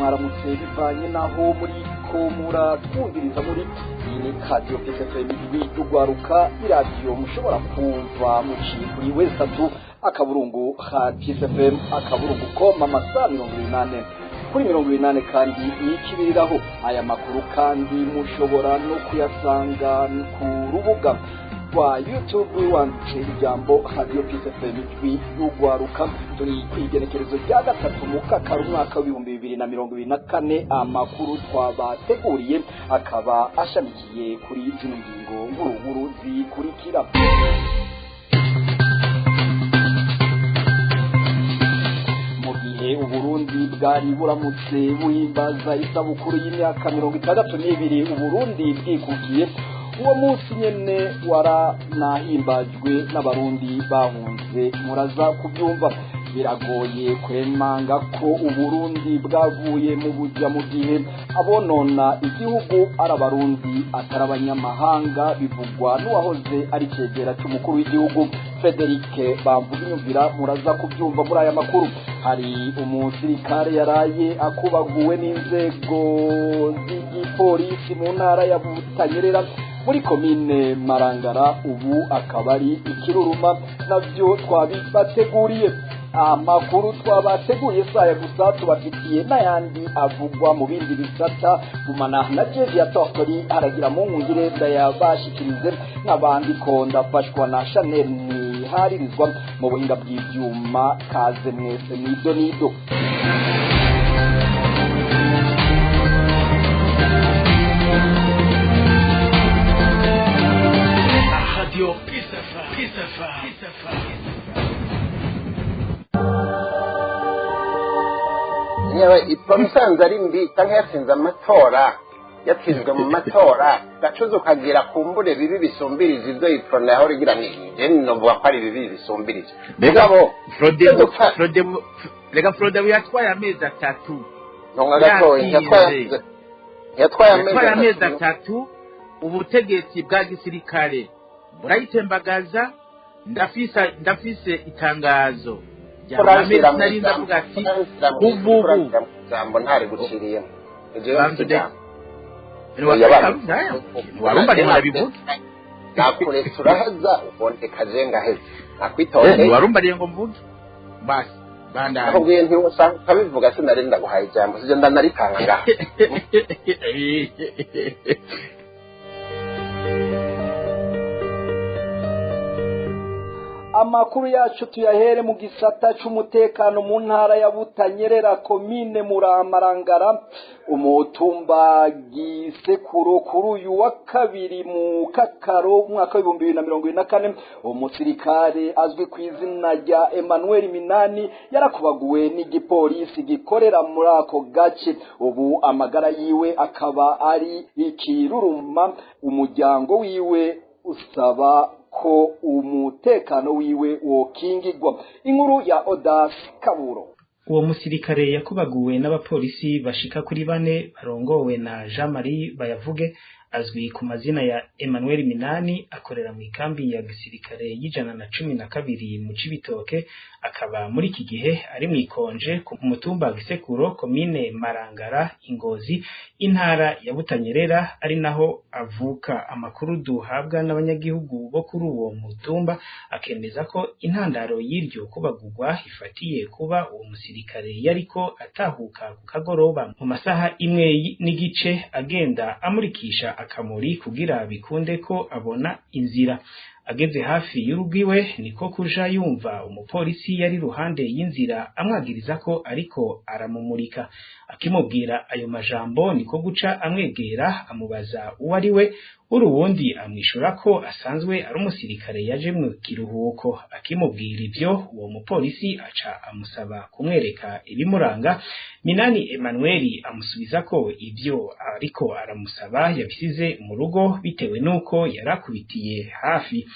mwaramutse bivanye naho muri ko muratwumviriza muri iyi ni Radio Peace FM ijwi ry'ugwaruka, iradiyo mushobora kumva muciye kuri wesatu akaburungu Peace FM akaburungu com amasaha 84 kuri 80 kandi nikibiriraho. Aya makuru kandi mushobora no kuyasanga ku rubuga rwa YouTube wanditse ijambo Radio Peace FM ijwi y'ugwaruka. Turi kw'igenekerezo rya 3 mukakaro umwaka w'2024. Amakuru twabateguriye akaba ashamikiye kuri zino ngingo nkuru nkuru zikurikira. Mu gihe Uburundi bwari buramutse buhimbaza isabukuru y'imyaka 62 Uburundi bwikukiye, uwo munsi nyene waranahimbajwe n'Abarundi bahunze, muraza kubyumva. Biragoye kwemanga ko Uburundi bwavuye mu buja mu gihe abonona igihugu ari Abarundi atari abanyamahanga, bivugwa n'uwahoze ari cegera cy'umukuru w'igihugu Frederic Bamvuginyumvira, muraza kubyumva muri aya makuru. Hari umusirikare yaraye akubaguwe n'inzego z'igipolisi mu ntara ya Butanyerera muri komine Marangara, ubu akaba ari ikiruruma, navyo twabibateguriye. Amakuru twabateguye saya gusa, tubafitiye n'ayandi avugwa mu bindi bisata. Gumana na Jevi ya Tortori haragira mu ngire ndayabashikirize, nk'abandi ko ndafashwa na Chanel ntiharirizwa mu buhinga bw'ivyuma. Kaze mwese nido nido. Radio Peace FM. Peace FM. Peace FM. Yewe, ipfa isanze ari mbi cyangwa yatsinze amatora, yatsinzwe mu matora, gacuza ukagira kumbure bibi bisumbirije ibyo Iprona yahora igira. Ni je novuga ko ari bibi bisumbirije. Mugabo Frodebu, Frodebu, reka, Frodebu yatwaye amezi 3. Ntonga gatoya. Yatsinze. Yatwaye yatwaye amezi amezi 3. 3, ubutegetsi bwa gisirikare burayitembagaza. Ndafise itangazo rya Kurashyira Mohamed nari ndavuga ati kuva ubu ijambo ntari guciriyemo. Banze ntiwarumva ntiwarabivuga. Nakuretse urahaza uboneka je ngaheze nakwitondeye. Ntiwarumbariye ngo mvuge, basi bandanye. Nakubwiye ntiwusanga ukabivuga, sinari ndaguhaye ijambo, sije ndanaritanga ngaha. Amakuru yacu tuyahere mu gisata c'umutekano mu ntara ya Butanyerera, komine Muramarangara, umutumba Gisekuro. Kuri uyu wa kabiri mu kakaro umwaka w'2024, umusirikare azwi ku izina rya Emmanuel Minani yarakubaguwe n'igipolisi gikorera muri ako gace. Ubu amagara yiwe akaba ari ikiruruma. Umuryango wiwe usaba ko umutekano wiwe wokingigwa. Inkuru ya Odas Kaburo. Uwo musirikare yakubaguwe n'abapolisi bashika kuri bane barongowe na Jean Marie Bayavuge, azwi ku mazina ya Emmanuel Minani, akorera mu ikambi ya gisirikare y'112 mu Cibitoke, akaba muri iki gihe ari mu ikonje ku mutumba Gisekuro, komine Marangara, Ingozi, intara ya Butanyerera, ari naho avuka. Amakuru duhabwa n'abanyagihugu bo kuri uwo mutumba akemeza ko intandaro y'iryo kubagurwa ifatiye kuba uwo musirikare yariko atahuka ku kagoroba mu masaha 1:30, agenda amurikisha akamuri kugira bikunde ko abona inzira. Ageze hafi y'urugo iwe, niko kuja yumva umupolisi yari ruhande y'inzira amwagiriza ko ariko aramumurika. Akimubwira ayo majambo, niko guca amwegera amubaza uwo ari we, uri uwundi amwishura ko asanzwe ari umusirikare yaje mu kiruhuko. Akimubwira ivyo, uwo mupolisi aca amusaba kumwereka ibimuranga. Minani Emmanuel amusubiza ko ivyo ariko aramusaba yabisize mu rugo bitewe n'uko yarakubitiye hafi.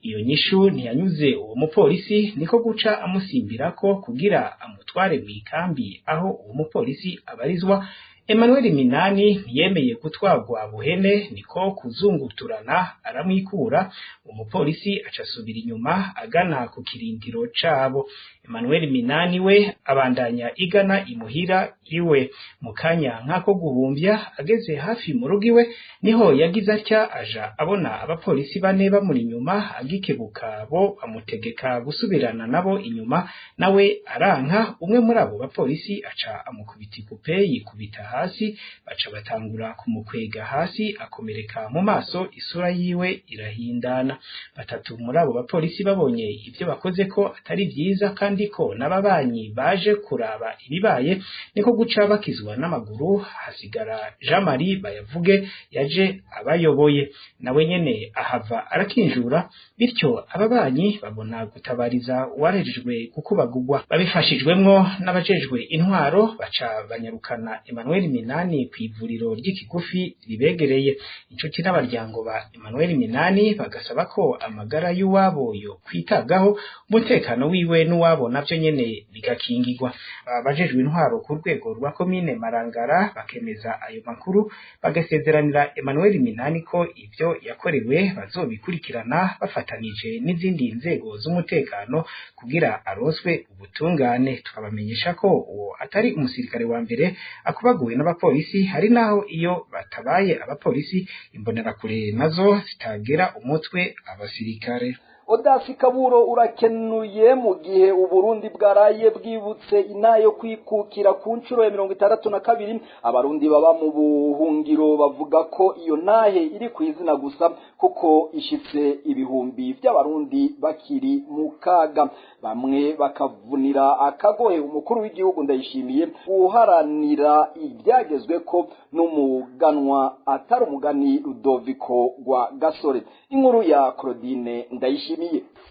Iyo nyishu ntiyanyuze uwo mupolisi, niko guca amusimbirako kugira amutware mu ikambi aho uwo mupolisi abarizwa. Emmanuel Minani ntiyemeye gutwarwa buhene, niko kuzunguturana aramwikura. Umupolisi aca asubira inyuma agana ku kirindiro cabo. Emmanuel Minani we abandanya igana imuhira iwe. Mu kanya nk'ako guhumbya, ageze hafi mu rugo iwe, niho yagize atya aja abona abapolisi bane bamuri inyuma. Agikebuka, bo bamutegeka gusubirana nabo inyuma, nawe aranka. Umwe muri abo bapolisi aca amukubita ikupe, yikubita hasi, baca batangura kumukwega hasi, akomereka mu maso, isura yiwe irahindana. Batatu muri abo bapolisi babonye ibyo bakoze ko atari vyiza, kandi ko n'ababanyi baje kuraba ibibaye, niko guca bakizwa n'amaguru. Hasigara Jean Marie Bayavuge yaje abayoboye, nawe nyene ahava arakinjura. Bityo ababanyi babona gutabariza uwarejejwe gukubagurwa, babifashijwemwo n'abajejwe intwaro, baca banyarukana Emmanuel Minani kw'ivuriro ry'Ikigufi ribegereye. Inshuti n'abaryango ba Emmanuel Minani bagasaba ko amagara y'uwabo yo kwitabwaho, umutekano wiwe n'uwabo navyo nyene bigakingirwa. Abajejwe intwaro ku rwego rwa komine Marangara bakemeza ayo makuru, bagasezeranira Emmanuel Minani ko ivyo yakorewe bazobikurikirana bafatanije n'izindi nzego z'umutekano kugira aronswe ubutungane. Tukabamenyesha ko uwo atari umusirikare wa mbere akubaguwe n'abapolisi. Hari naho iyo batabaye abapolisi, imbonerakure nazo zitagera umutwe abasirikare. Odasi Kaburo, urakenuye. Mu gihe Uburundi bwaraye bwibutse inayo kwikukira ku nshuro ya 62, Abarundi baba mu buhungiro bavuga ko iyo ntahe iri ku izina gusa, kuko ishitse ibihumbi by'Abarundi bakiri mu kaga. Bamwe bakavunira akagohe umukuru w'igihugu Ndayishimiye guharanira ibyagezwe ko n'umuganwa atari umugani Rudoviko rwa Gasore. Inkuru ya Claudine Ndayishimiye.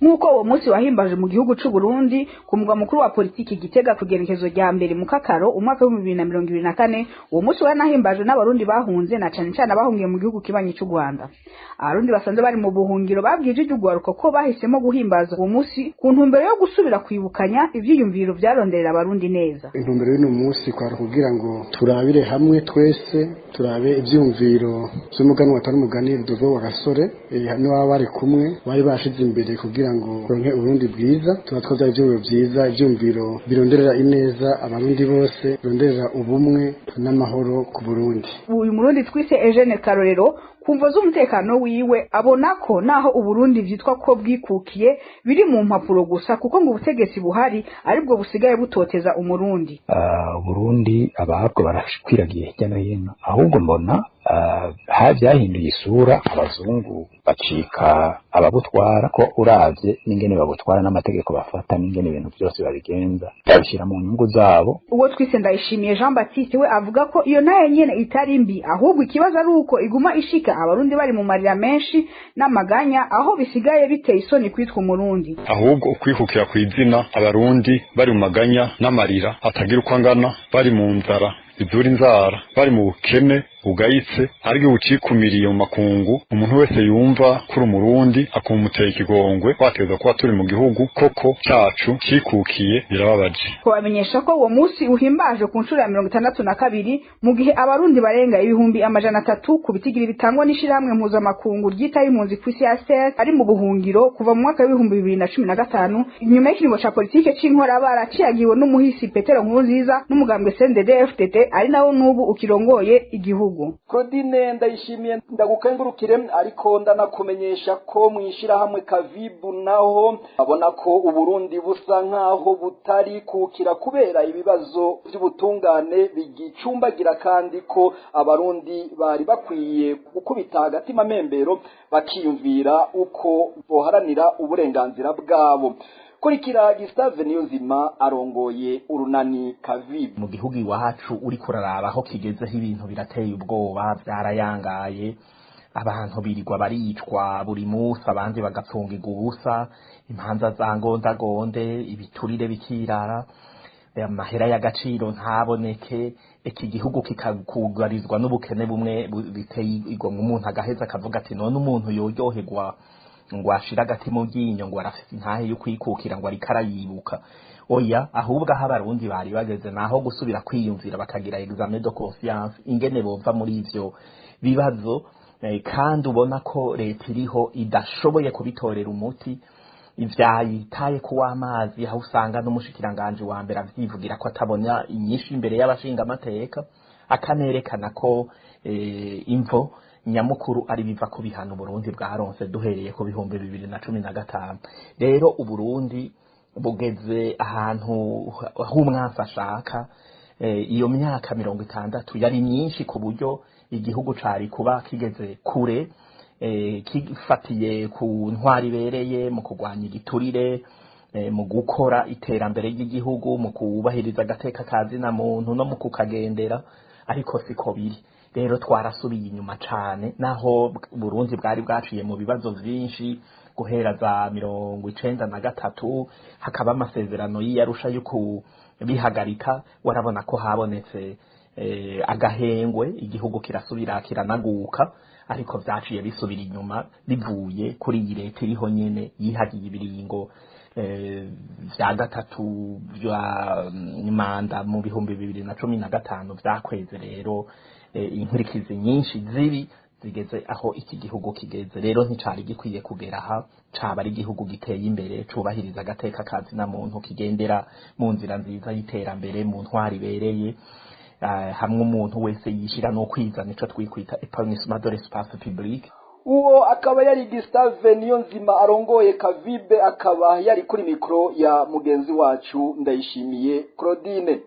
Nk'uko uwo munsi wahimbaje mu gihugu c'u Burundi ku mugwa mukuru wa politiki Gitega ku gerekezo rya 1 Mukakaro umwaka wa 2024, uwo munsi waranahimbajwe n'Abarundi bahunze, na cane cane abahungiye mu gihugu kibanyi c'u Rwanda. Abarundi basanzwe bari mu buhungiro babwije iry'urwaruko ko bahisemo guhimbaza uwo munsi ku ntumbero yo gusubira kwibukanya ivyiyumviro vyaronderera Abarundi neza. Intumbero y'uno munsi kwari kugira ngo turabire hamwe twese, turabe ivyiyumviro vy'umuganwa atari umugani Rudoviko wa Gasore n'ababa bari kumwe bari bashize imbere kugira ngo turonke Uburundi bwiza. Tuba twavyaye ivyumviro vyiza, ivyumviro bironderera ineza Abarundi bose, bironderera ubumwe n'amahoro ku Burundi. Uyu Murundi twise Eugene Karorero, kumvo z'umutekano wiwe, abona ko naho Uburundi vyitwa ko bwikukiye biri mu mpapuro gusa, kuko ngo ubutegetsi buhari aribwo busigaye butoteza Umurundi. Uburundi ababwo barakwiragiye hirya no hino, ahubwo mbona byahinduye isura, abazungu bacika ababutwara, ko uravye n'ingene babutwara n'amategeko bafata n'ingene ibintu byose babigenza, babishyira mu nyungu zabo. Uwo twise Ndayishimiye Jean Baptiste we avuga ko iyo nayo nyene itari mbi, ahubwo ikibazo ari uko iguma ishika Abarundi bari mu marira menshi n'amaganya, aho bisigaye biteye isoni kwitwa Umurundi. Ahubwo ukwihukira ku izina, Abarundi bari mu maganya n'amarira atagira uko angana, bari mu nzara izura inzara, bari mu bukene bugayitse, ariko bucikumiriye mu makungu. Umuntu wese yumva kuri Umurundi akumuteye ikigongwe, wateza kuba turi mu gihugu koko cacu cikukiye, birababaje. Kubamenyesha ko uwo munsi uhimbaje ku nshuro ya 62 mu gihe Abarundi barenga 300,000 ku bitigiri bitangwa n'ishirahamwe mpuzamakungu ryitaye impunzi ku isi HCR ari mu buhungiro kuva mu mwaka wa 2015, inyuma y'ikiringo ca politike c'inkorabara ciyagiwe n'umuhisi Petero Nkurunziza n'umugambwe CNDD-FDD, ari nawo n'ubu ukirongoye igihugu. Claudine Ndayishimiye, ndagukengurukire, ariko ndanakumenyesha ko mwishirahamwe Kavibu naho babona ko Uburundi busa nkaho butari kukira kubera ibibazo by'ubutungane bigicumbagira, kandi ko Abarundi bari bakwiye gukubita agatima membero bakiyumvira uko boharanira uburenganzira bwabo. Kurikira Gustave Niyonzima arongoye urunani Kavibu. Mu gihugu iwacu uri kuraraba aho kigezeho, ibintu birateye ubwoba, byarayangaye. Abantu birirwa baricwa buri munsi, abandi bagapfungirwa ubusa, imanza za ngondagonde, ibiturire bikirara, amahera y'agaciro ntaboneke, iki gihugu kikakugarizwa n'ubukene bumwe biteye igomwe. Umuntu agaheza akavuga ati: "None umuntu yoryoherwa ngo ashira agati mu ryinyo ngo arafise intahe yo kwikukira ngo ariko arayibuka. Oya, ahubwo aho Abarundi bari bageze naho gusubira kwiyumvira, bakagira examen de conscience ingene bova muri ivyo bibazo, kandi ubona ko leta iriho idashoboye kubitorera umuti, ivyayitaye kuwa amazi, aho usanga n'umushikiranganje wa mbere avyivugira ko atabona inyishu imbere y'abashingamateka, akanerekana ko imvo nyamukuru ari biva ku bihano Burundi bwaronse duhereye ku 2015. Rero Uburundi bugeze ahantu h'umwansi ashaka. Iyo myaka 60 yari myinshi ku buryo igihugu cari kuba kigeze kure, kifatiye ku ntwari ibereye mu kurwanya igiturire, mu gukora iterambere ry'igihugu, mu kubahiriza agateka ka zina muntu no mu kukagendera, ariko siko biri. Rero twarasubiye inyuma cane, naho Burundi bwari bwaciye mu bibazo vyinshi guhera za 93, hakaba amasezerano y'Arusha yo kubihagarika, warabona ko habonetse agahengwe, igihugu kirasubira kiranaguka, ariko vyaciye bisubira inyuma bivuye kuri iyi leta iriho nyene yihagiye ibiringo vya gatatu vya manda mu 2015, vyakweze rero inkurikizi nyinshi zibi zigeze aho iki gihugu kigeze. Rero nticari gikwiye kugera aha, caba ari igihugu giteye imbere, cubahiriza agateka ka zina muntu, kigendera mu nzira nziza y'iterambere, mu ntwari ibereye, hamwe umuntu wese yishira no kwizana, ico twikwita épanouissement de l'espace public. Uwo akaba yari Gustave Niyonzima arongoye Kavibe, akaba yari kuri mikro ya mugenzi wacu Ndayishimiye Claudine.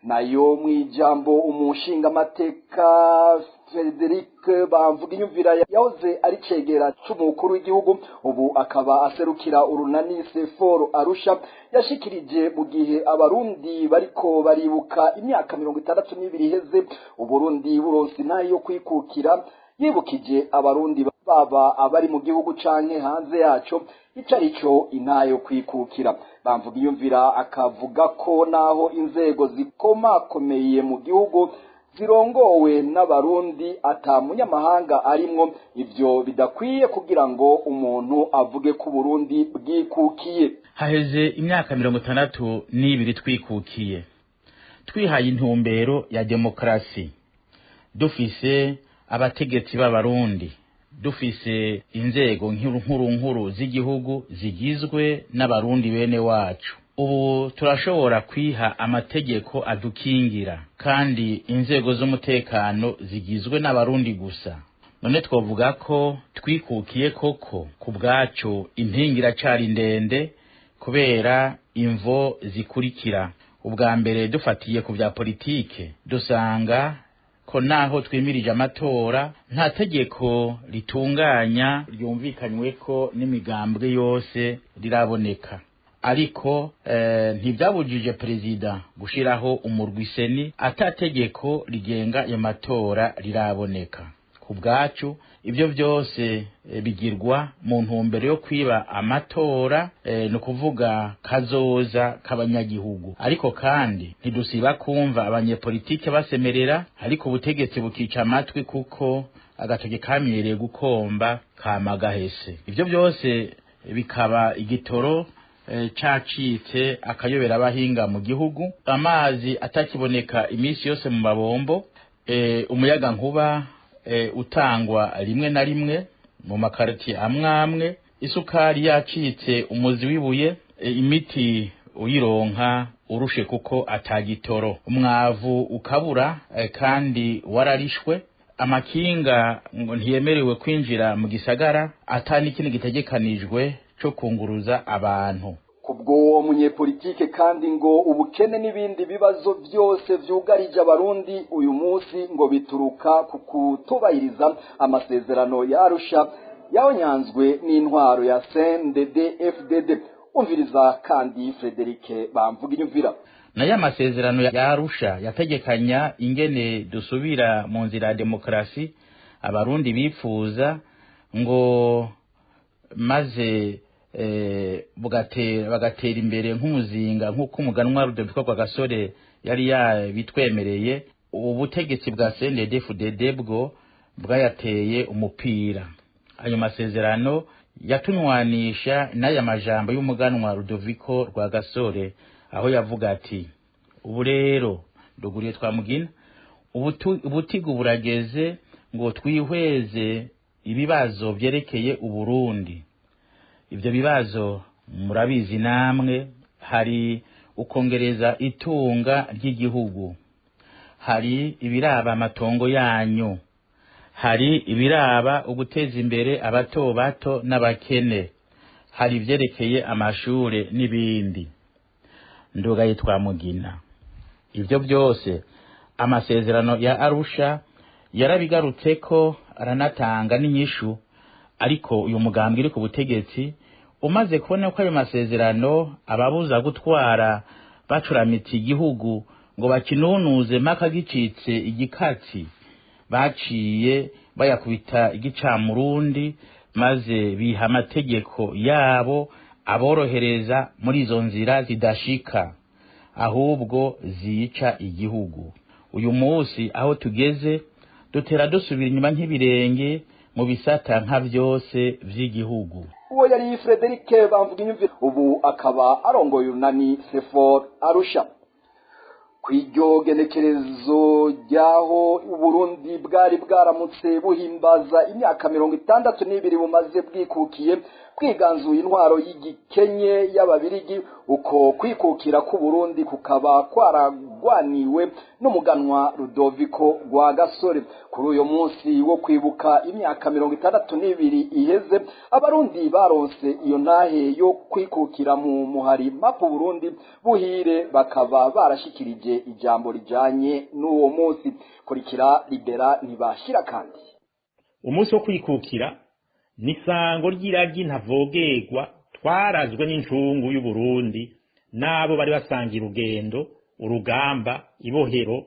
Nayo mwijambo umushinga amateka Frederic Bamvuginyumvira, yahoze ari cegera c'umukuru w'igihugu, ubu akaba aserukira urunani Seforo Arusha, yashikirije mu gihe Abarundi bariko baribuka imyaka 62 iheze Uburundi buronse intahe yo kwikukira, yibukije Abarundi baba abari mu gihugu canke hanze yaco ico arico intahe yo kwikukira. Bamvugiyumvira akavuga ko naho inzego zikomakomeye mu gihugu zirongowe n'Abarundi ata munyamahanga arimwo, ivyo bidakwiye kugira ngo umuntu avuge ko Uburundi bwikukiye. Haheze imyaka 62 twikukiye, twihaye intumbero ya demokarasi, dufise abategetsi b'Abarundi, dufise inzego nkuru nkuru z'igihugu zigizwe n'Abarundi bene wacu. Ubu turashobora kwiha amategeko adukingira, kandi inzego z'umutekano zigizwe n'Abarundi gusa. None twovuga ko twikukiye koko? Ku bwacu impinga iracari ndende kubera imvo zikurikira: ubwa mbere, dufatiye ku bya politike, dusanga ko naho twimirije amatora, nta tegeko ritunganya ryumvikanywe ko n'imigambwe yose riraboneka, ariko ntibyabujije perezida gushiraho umurwi CENI ata tegeko rigenga ayo matora riraboneka. Ku bwacu ibyo byose bigirwa mu ntumbero yo kwiba amatora, ni ukuvuga kazoza k'abanyagihugu. Ariko kandi ntidusiba kumva abanyepolitike basemerera, ariko ubutegetsi bukica amatwi, kuko agatoke kamyereye gukomba kama gahese. Ibyo byose bikaba igitoro cacitse akayobera abahinga mu gihugu, amazi atakiboneka iminsi yose mu mabombo, umuyaga nkuba utangwa rimwe na rimwe mu makaritiye amwe amwe, isukari yacitse umuzi w'ibuye, imiti uyironka urushe kuko atagitoro, umwavu ukabura kandi wararishwe, amakinga ngo ntiyemerewe kwinjira mu gisagara, ata n'ikindi gitegekanijwe co kunguruza abantu. Kubwo uwo munyepolitike kandi, ngo ubukene n'ibindi bibazo byose vyugarije Abarundi uyu munsi ngo bituruka ku kutubahiriza amasezerano ya Arusha yahonyanzwe n'intwaro ya CNDD FDD. Umviriza kandi Frederic Bamvuginyumvira. Nayo amasezerano ya Arusha yategekanya ingene dusubira mu nzira ya demokarasi Abarundi bipfuza, ngo maze bagatera imbere nk'umuzinga, nk'uko umuganwa Rudoviko Rwagasore yari yabitwemereye. Ubutegetsi bwa CNDD-FDD bwo bwayateye umupira ayo masezerano. Yatunywanisha n'aya majambo y'umuganwa Rudoviko Rwagasore, aho yavuga ati: "Ubu rero nduguriye Twamugina, ubutigu burageze ngo twihweze ibibazo vyerekeye Uburundi. Ivyo bibazo murabizi namwe: hari ukongereza itunga ry'igihugu, hari ibiraba amatongo yanyu, hari ibiraba uguteza imbere abato bato n'abakene, hari ivyerekeye amashure n'ibindi. Ndugaye Twamugina, ivyo byose amasezerano ya Arusha yarabigarutseko, aranatanga n'inyishu. Ariko uyu mugambwe uri ku butegetsi umaze kubona ko ayo masezerano ababuza gutwara bacuramitse igihugu ngo bakinunuze mpaka gicitse igikatsi, baciye bayakubita igicamurundi, maze biha amategeko yabo aborohereza muri izo nzira zidashika, ahubwo zica igihugu. Uyu munsi aho tugeze, dutera dusubira inyuma nk'ibirenge mu bisata nka vyose vy'igihugu." Uwo yari Frederic Bamvuginyumvira, ubu akaba arongoye urunani Sefor Arusha. Kw'iryo genekerezo ry'aho Uburundi bwari bwaramutse buhimbaza imyaka 62 bumaze bwikukiye, bwiganzuye intwaro y'igikenye y'Ababirigi, uko kwikukira k'Uburundi kukaba kwaragwaniwe n'umuganwa Rudoviko Rwagasore. Kuri uyu munsi wo kwibuka imyaka 62 iheze Abarundi baronse iyo ntahe yo kwikukira, mu muhari Mapu Burundi Buhire bakaba barashikirije ijambo rijanye n'uwo munsi. Kurikira Libera Ntibashira kandi. Umunsi wo kwikukira ni isango ry'iragi ntavogerwa twarazwe n'incungu y'Uburundi n'abo bari basangiye urugendo, urugamba, ibohero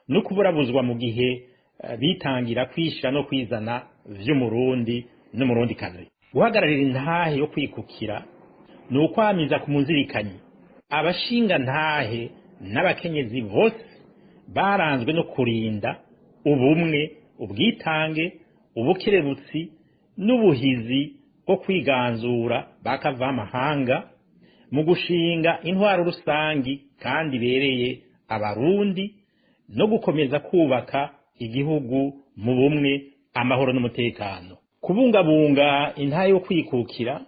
no kuburabuzwa mu gihe bitangira kwishira no kwizana vy'Umurundi n'Umurundikazi. Guhagararira intahe yo kwikukira ni ukwamiza ku muzirikanyi abashinga ntahe n'abakenyezi bose baranzwe no kurinda ubumwe, ubwitange, ubukerebutsi n'ubuhizi bwo kwiganzura bakava amahanga mu gushinga intwaro rusangi kandi ibereye Abarundi no gukomeza kubaka igihugu mu bumwe, amahoro n'umutekano. Kubungabunga intahe yo kwikukira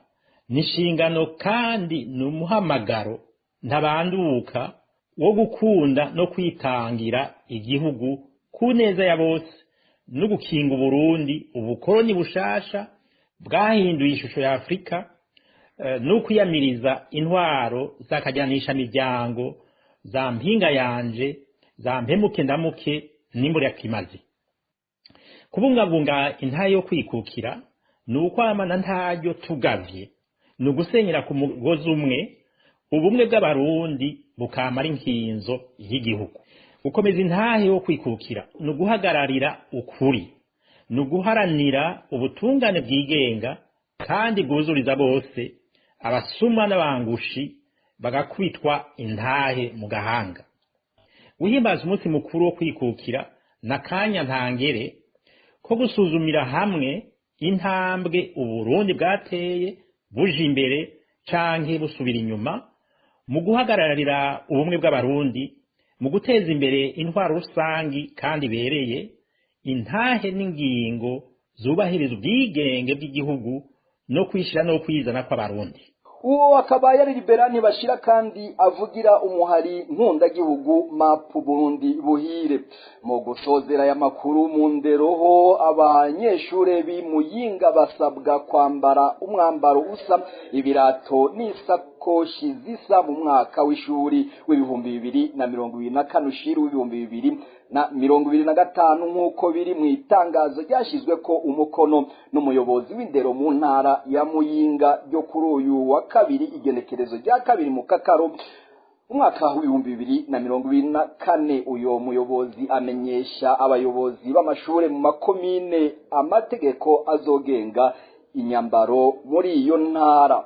ni inshingano kandi ni umuhamagaro ntabanduka wo gukunda no kwitangira igihugu ku neza ya bose no gukinga Uburundi ubukoroni bushasha bwahinduye ishusho ya Afurika, no kwiyamiriza intwaro z'akajyanisha miryango za mpinga yanje, za mpemuke ndamuke n'imburakimazi. Kubungabunga intahe yo kwikukira ni ukwamana ntaryo tugavye, ni ugusenyera ku mugozi umwe, ubumwe bw'Abarundi bukamara inkinzo y'igihugu. Gukomeza intahe yo kwikukira ni uguhagararira ukuri, ni uguharanira ubutungane bwigenga kandi bwuzuriza bose, abasuma n'abangushi bagakubitwa intahe mu gahanga. Guhimbaza umunsi mukuru wo kwikukira n'akanya ntangere ko gusuzumira hamwe intambwe Uburundi bwateye buja imbere canke busubira inyuma mu guhagararira ubumwe bw'Abarundi, mu guteza imbere intwaro rusangi kandi ibereye, intahe n'ingingo zubahiriza ubwigenge bw'igihugu no kwishira no kwizana kw'Abarundi. Uwo akaba yari Libera Ntibashira kandi avugira umuhari nkundagihugu Mapu Burundi Buhire. Mu gusozera aya makuru, mu nderoho abanyeshure b'Imuyinga basabwa kwambara umwambaro usa, ibirato n'isakoshi zisa mu mwaka w'ishuri w'2024 ushiri w'2025, nk'uko biri mu itangazo ryashyizwe ko umukono n'umuyobozi w'indero mu ntara ya Muyinga ryo kuri uyu wa kabiri, igenekerezo rya 2 mu Kakaro umwaka w'2024. Uyo muyobozi amenyesha abayobozi b'amashure mu makomine amategeko azogenga inyambaro muri iyo ntara.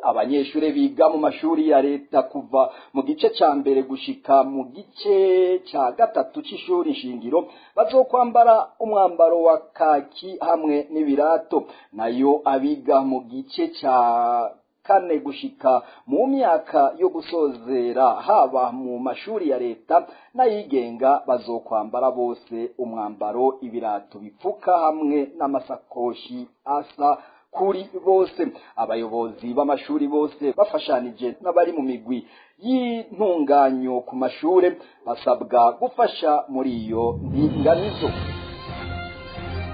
Abanyeshure biga mu mashuri ya leta kuva mu gice ca mbere gushika mu gice ca gatatu c'ishuri nshingiro bazokwambara umwambaro wa kaki hamwe n'ibirato, nayo abiga mu gice ca kane gushika mu myaka yo gusozera haba mu mashuri ya leta n'ayigenga bazokwambara bose umwambaro ibirato bipfuka hamwe n'amasakoshi asa kuri bose. Abayobozi b'amashuri bose bafashanije n'abari mu migwi y'intunganyo ku mashure basabwa gufasha muri iyo ndinganizo.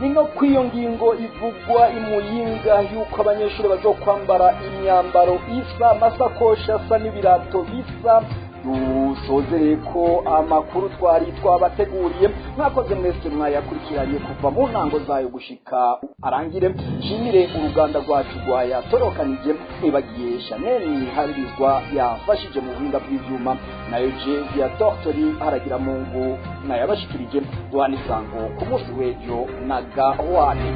Ni no kw'iyo ngingo ivugwa imuyinga yuko abanyeshuri bazokwambara imyambaro isa, amasakoshi asa n'ibirato bisa. Dusozereye ko amakuru twari twabateguriye, mwakoze mwese mwayakurikiranye kuva mu ntango zayo gushika arangire. Nshimire uruganda rwacu rwayatorokanije, mwibagiye Chanel Haririzwa yafashije mu buhinga bw'ivyuma, nayo je ya Dr Haragira Mungu nayabashikirije. Duhana isango ku munsi w'ejo na gahwane.